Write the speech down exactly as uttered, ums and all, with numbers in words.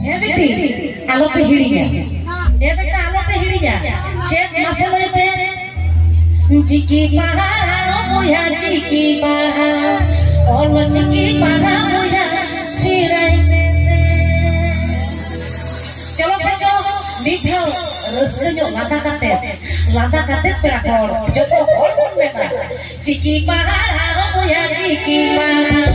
ᱦᱮᱸ ᱵᱤᱴᱤ, ᱟᱞᱚᱯᱮ ᱦᱤᱲᱤᱧᱟ᱾ ᱮ ᱵᱮᱴᱟ, ᱟᱞᱚᱯᱮ ᱦᱤᱲᱤᱧᱟ᱾ ᱪᱮᱫ ᱢᱟᱥᱮ ᱞᱟᱹᱭ ᱯᱮ? ᱪᱤᱠᱤ ᱯᱟᱲᱦᱟᱣ ᱵᱚᱭᱦᱟ, ᱪᱤᱠᱤ ᱯᱟᱲᱦᱟᱣ, ᱚᱞ ᱪᱤᱠᱤ ᱯᱟᱲᱦᱟᱣ ᱵᱚᱭᱦᱟ, ᱥᱮᱬᱟᱭ ᱢᱮᱥᱮ᱾ ᱪᱚᱞᱚ ᱥᱮ ᱪᱚᱞᱚ, ᱢᱤᱫ ᱫᱷᱟᱣ ᱨᱟᱹᱥᱠᱟᱹ ᱧᱚᱜ ᱞᱟᱸᱫᱟ ᱠᱟᱛᱮ, ᱞᱟᱸᱫᱟ ᱠᱟᱛᱮ ᱯᱮᱲᱟ ᱦᱚᱲ, ᱡᱚᱛᱚ ᱦᱚᱲ ᱵᱚᱱ ᱢᱮᱱᱟ, ᱪᱤᱠᱤ ᱯᱟᱲᱦᱟᱣ ᱵᱚᱭᱦᱟ, ᱪᱤᱠᱤ ᱯᱟᱲᱦᱟᱣ᱾